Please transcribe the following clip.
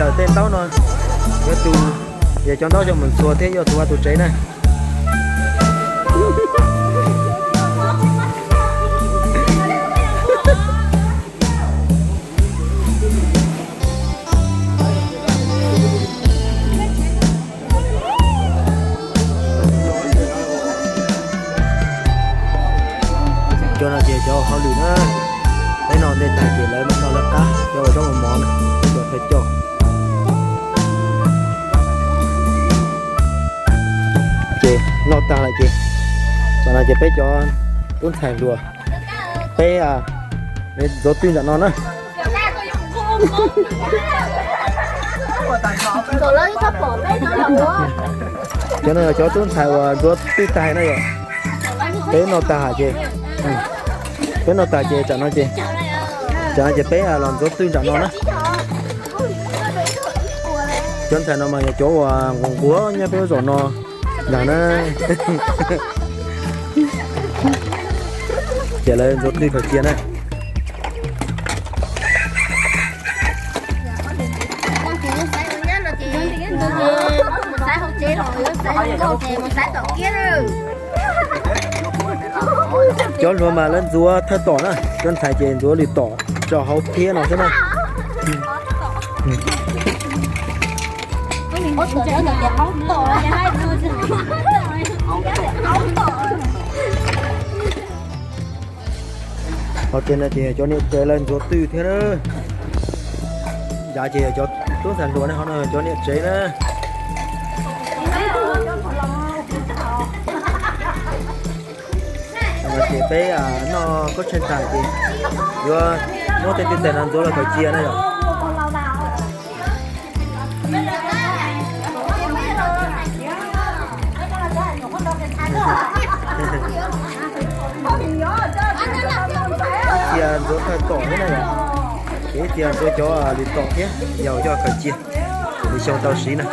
Tej ntaub no yuav tus, yog cov ntaub coj mus ntxhua thiab yuav tus ua tus tsev na. Cov no ces cov hauj lwm na, peb noj ntej tag ces lawv mam noj lawv qab, cov uas zaub mov mov na, cov thawj coj. Ces noj tag lawm ces, tam no ces peb cov tub ntxhais hluas, peb ntxuav twj nram no na. Cov no yog cov tub ntxhais uas ntxuav twj tag na yom. Peb noj tag ces, peb noj tag ces tam no ces, tam no ces peb los ntxuav twj nram no na. Cov ntxhais no mas yog cov uas nquag nquag nyob peb lub zos no ntag na. Ces lawv ntxuav twj khaws cia na. Cov hluas mas lawv ntxuav thawj tom na, cov ntxhais ces ntxuav lwm tom tso hauv phiab no xwb na. Hauv tsev no ces yog cov niam tsev lawv ntxuav twj thiab na. Yav ces yog cov tub ntxhais hluas na, ho no yog cov niam tsev na. Tam no ces peb noj khaub tsheej tag ces yuav muab tej twj tais no ntxuav los khaws cia na yom. Cia ntxuav thawj tom thiab na yom. Ces cia ntxuav cov lwm tom thiab, yog coj khaws cia, ces lwm xyoo tau siv na.